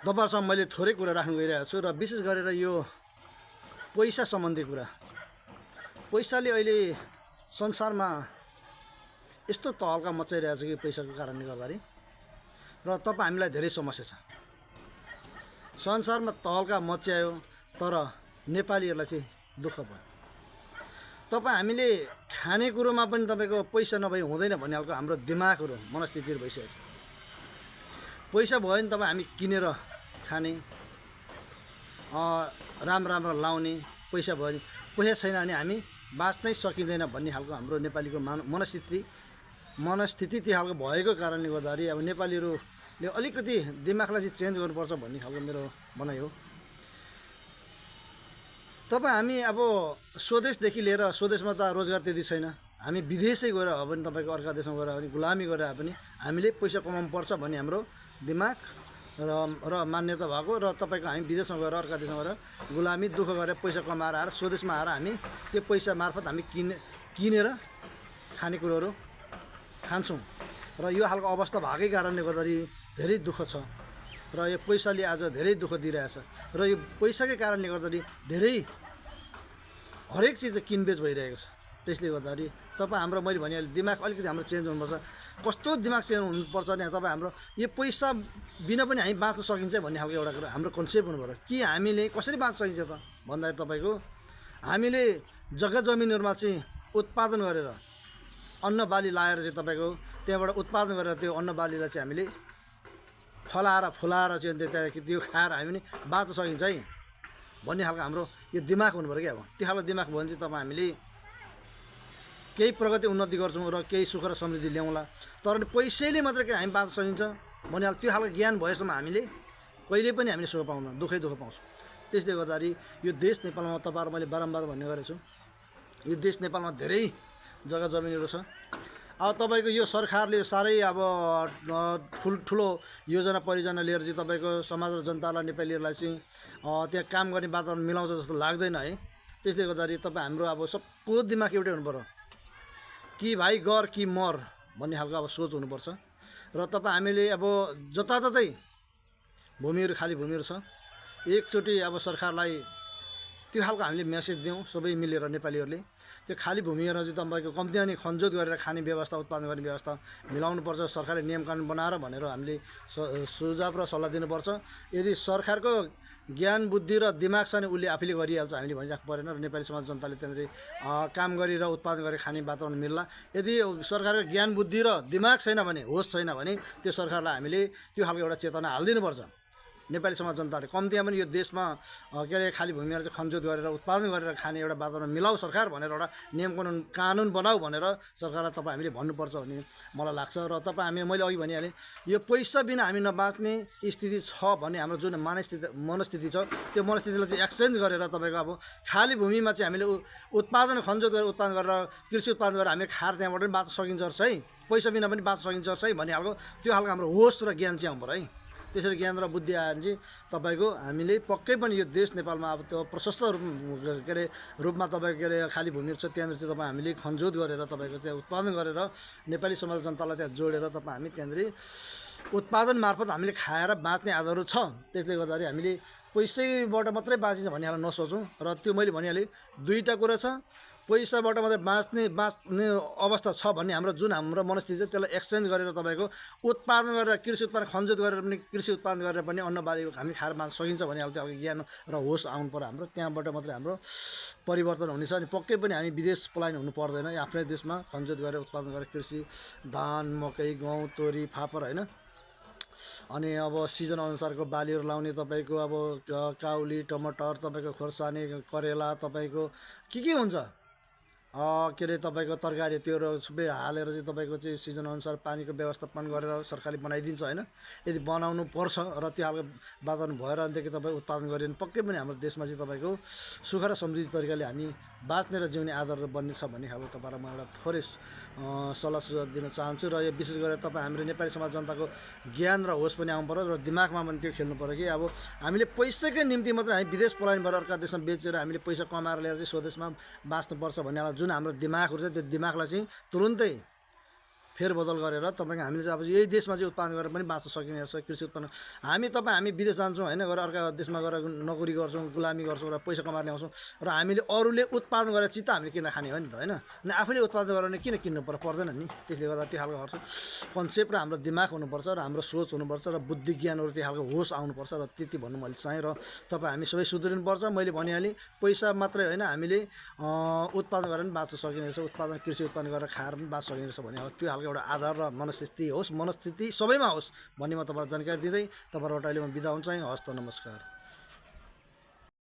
तपाईँहरूसँग मैले थोरै कुरा राख्न गइरहेको छु र विशेष गरेर यो पैसा सम्बन्धी कुरा। पैसाले अहिले संसारमा यस्तो तहल्का मचाइरहेको छ कि पैसाको कारणले गर्दाखेरि र हामीलाई धेरै समस्या छ। संसारमा तहल्का मच्यायो तर नेपालीहरूलाई चाहिँ दुःख भयो। हामीले खाने कुरोमा पनि तपाईँको पैसा नभई हुँदैन भन्ने खालको हाम्रो दिमागहरू मनस्थितिहरू भइसकेको छ। पैसा भयो भने हामी किनेर खाने, राम्रो लाउने, पैसा भयो भने, पैसा छैन भने हामी बाँच्नै सकिँदैन भन्ने खालको हाम्रो नेपालीको मनस्थिति त्यो खालको भएको कारणले गर्दाखेरि अब नेपालीहरूले अलिकति दिमागलाई चाहिँ चेन्ज गर्नुपर्छ भन्ने खालको मेरो भनाइ हो। हामी अब स्वदेशदेखि लिएर, स्वदेशमा त रोजगार त्यति छैन, हामी विदेशै गएर हो भने तपाईँको अर्का देशमा गएर पनि गुलामी गरेर पनि हामीले पैसा कमाउनु पर्छ भन्ने हाम्रो दिमाग र मान्यता भएको र तपाईँको हामी विदेशमा गएर अर्का देशमा गएर गुलामी दुःख गरेर पैसा कमाएर आएर स्वदेशमा आएर हामी त्यो पैसा मार्फत हामी किनेर खानेकुरोहरू खान्छौँ र यो खालको अवस्था भएकै कारणले गर्दाखेरि धेरै दुःख छ र यो पैसाले आज धेरै दुःख दिइरहेछ र यो पैसाकै कारणले गर्दाखेरि धेरै हरेक चिज किनबेच भइरहेको छ। त्यसले गर्दाखेरि हाम्रो मैले भनिहालेँ दिमाग अलिकति हाम्रो चेन्ज हुनुपर्छ। कस्तो दिमाग चेन्ज हुनुपर्छ भने हाम्रो यो पैसा बिना पनि हामी बाँच्न सकिन्छ भन्ने खालको एउटा कुरा हाम्रो कन्सेप्ट हुनु पऱ्यो कि हामीले कसरी बाँच्न सकिन्छ त भन्दाखेरि तपाईँको हामीले जग्गा जमिनहरूमा चाहिँ उत्पादन गरेर अन्न बाली लाएर चाहिँ तपाईँको त्यहाँबाट उत्पादन गरेर त्यो अन्न बालीलाई चाहिँ हामीले फलाएर फुलाएर चाहिँ त्यहाँदेखि त्यो खाएर हामी पनि बाँच्न सकिन्छ है भन्ने खालको हाम्रो यो दिमाग हुनु पऱ्यो क्या। अब त्यो खालको दिमाग भयो भने चाहिँ हामीले केही प्रगति उन्नति गर्छौँ र केही सुख र समृद्धि ल्याउँला। तर पैसैले मात्रै के हामी बाँच्न सकिन्छ भन्ने त्यो खालको ज्ञान भएसम्म हामीले कहिले पनि हामीले सुख पाउँदैन, दुःखै पाउँछौँ। त्यसले गर्दाखेरि यो देश नेपालमा तपाईँहरू मैले बारम्बार भन्ने गरेको छु, यो देश नेपालमा धेरै जग्गा जमिनहरू छ। अब तपाईँको यो सरकारले साह्रै अब ठुलो योजना परियोजना लिएर चाहिँ तपाईँको समाज र जनतालाई नेपालीहरूलाई चाहिँ त्यहाँ काम गर्ने वातावरण मिलाउँछ जस्तो लाग्दैन है। त्यसले गर्दाखेरि हाम्रो अब सबको दिमाग एउटै हुनु पर्यो कि भाइ गर कि मर भन्ने खालको अब सोच हुनुपर्छ। र हामीले अब जताततै भूमिहरू खाली भूमिहरू छ, एकचोटि अब सरकारलाई त्यो खालको हामीले मेसेज दिउँ सबै मिलेर नेपालीहरूले त्यो खाली भूमिहरू चाहिँ तपाईँको कम्ती अनि खनजोत गरेर खाने व्यवस्था, उत्पादन गर्ने व्यवस्था मिलाउनुपर्छ। सरकारले नियम कानुन बनाएर भनेर हामीले सुझाव र सल्लाह दिनुपर्छ। यदि सरकारको ज्ञान बुद्धि र दिमाग छ भने उसले आफैले गरिहाल्छ, हामीले भनिराख्नु परेन र नेपाली समाज जनताले त्यहाँनिर काम गरेर उत्पादन गरेर खाने वातावरण मिल्ला। यदि सरकारको ज्ञान बुद्धि र दिमाग छैन भने, होस छैन भने त्यो सरकारलाई हामीले त्यो खालको एउटा चेतना हालिदिनुपर्छ। नेपाली समाज जनताले कम्तीमा पनि यो देशमा के अरे खाली भूमिहरू चाहिँ खनजोत गरेर उत्पादन गरेर खाने एउटा वातावरण मिलाऊ सरकार भनेर एउटा नियम कानुन बनाऊ भनेर सरकारलाई हामीले भन्नुपर्छ भन्ने मलाई लाग्छ। र मैले अघि भनिहालेँ यो पैसा बिना हामी नबाँच्ने स्थिति छ भन्ने हाम्रो जुन मनस्थिति छ त्यो मनस्थितिलाई चाहिँ एक्सचेन्ज गरेर तपाईँको अब खाली भूमिमा चाहिँ हामीले उत्पादन खनजोत गरेर उत्पादन गरेर कृषि उत्पादन गरेर हामीले खाएर त्यहाँबाट पनि बाँच्न सकिन्छ रहेछ है, पैसा बिना पनि बाँच्न सकिन्छ रहेछ है भन्ने खालको त्यो खालको हाम्रो होस र ज्ञान चाहिँ आउनु पर्यो है। त्यसरी ज्ञान र बुद्धि आयो भने चाहिँ तपाईँको हामीले पक्कै पनि यो देश नेपालमा अब त्यो प्रशस्त रूपमा तपाईँको के अरे खाली भूमिहरू छ त्यहाँनिर चाहिँ हामीले खनजोत गरेर तपाईँको चाहिँ उत्पादन गरेर नेपाली समाज जनतालाई त्यहाँ जोडेर हामी त्यहाँनिर उत्पादन मार्फत हामीले खाएर बाँच्ने आधारहरू छ। त्यसले गर्दाखेरि हामीले पैसैबाट मात्रै बाँचिन्छ भन्ने खालको नसोचौँ। र त्यो मैले भनिहालेँ दुईवटा कुरा छ, पैसाबाट मात्रै बाँच्ने अवस्था छ भन्ने हाम्रो मनस्थिति छ त्यसलाई एक्सचेन्ज गरेर तपाईँको उत्पादन गरेर कृषि उत्पादन खनजोत गरेर पनि कृषि उत्पादन गरेर पनि अन्न बाली हामी खाएर बाँच्न सकिन्छ भन्ने खालको त्यो ज्ञान र होस आउनु पर्यो हाम्रो। त्यहाँबाट मात्रै हाम्रो परिवर्तन हुनेछ। अनि पक्कै पनि हामी विदेश पलायन हुनु पर्दैन, आफ्नै देशमा खनजोत गरेर उत्पादन गरेर कृषि धान मकै गहुँ तोरी फापर होइन, अनि अब सिजन अनुसारको बालीहरू लाउने तपाईँको अब काउली टमाटर तपाईँको खोर्सानी करेला तपाईँको के हुन्छ के अरे तपाईँको तरकारी त्योहरू सबै हालेर चाहिँ तपाईँको चाहिँ सिजन अनुसार पानीको व्यवस्थापन गरेर सरकारले बनाइदिन्छ होइन। यदि बनाउनु पर्छ र त्यो खालको वातावरण भएर अनिदेखि तपाईँ उत्पादन गऱ्यो भने पक्कै पनि हाम्रो देशमा चाहिँ तपाईँको सुख र समृद्धि तरिकाले हामी बाँच्ने र जिउने आधारहरू बन्ने छ भन्ने खालको तपाईँलाई म एउटा थोरै सल्लाह सुझाव दिन चाहन्छु। र यो विशेष गरेर हाम्रो नेपाली समाज जनताको ज्ञान र होस पनि आउनु पऱ्यो र दिमागमा पनि त्यो खेल्नु पऱ्यो कि अब हामीले पैसाकै निम्ति मात्रै हामी विदेश पलायन भएर अर्का देशमा बेचेर हामीले पैसा कमाएर ल्याएर चाहिँ स्वदेशमा बाँच्नुपर्छ भन्ने जुन हाम्रो दिमागहरू छ त्यो दिमागलाई चाहिँ तुरुन्तै फेरबदल गरेर तपाईँको हामीले चाहिँ अब यही देशमा चाहिँ उत्पादन गरेर पनि बाँच्न सकिने रहेछ कृषि उत्पन्न। हामी विदेश जान्छौँ होइन, गएर अर्का देशमा गएर नोकरी गर्छौँ, गुलामी गर्छौँ र पैसा कमाएर ल्याउँछौँ र हामीले अरूले उत्पादन गरेर चित्त हामीले किन खाने हो नि त होइन। अनि आफूले उत्पादन गरेर किन किन्नु पर्दैन नि। त्यसले गर्दा त्यो खालको कन्सेप्ट र हाम्रो दिमाग हुनुपर्छ र हाम्रो सोच हुनुपर्छ र बुद्धि ज्ञानहरू त्यो खालको होस आउनुपर्छ र त्यति भन्नु मैले चाहेँ। र तपाईँ हामी सबै सुध्रिनुपर्छ। मैले भनिहालेँ पैसा मात्रै होइन, हामीले उत्पादन गरेर पनि बाँच्न सकिने रहेछ, कृषि उत्पादन गरेर खाएर पनि बाँच्न सकिने रहेछ भने त्यो खालको एउटा आधार र मनस्थिति सबैमा होस् भन्ने म तपाईँलाई जानकारी दिँदै तपाईँबाट अहिले म बिदा हुन चाहेँ। हस् त, नमस्कार।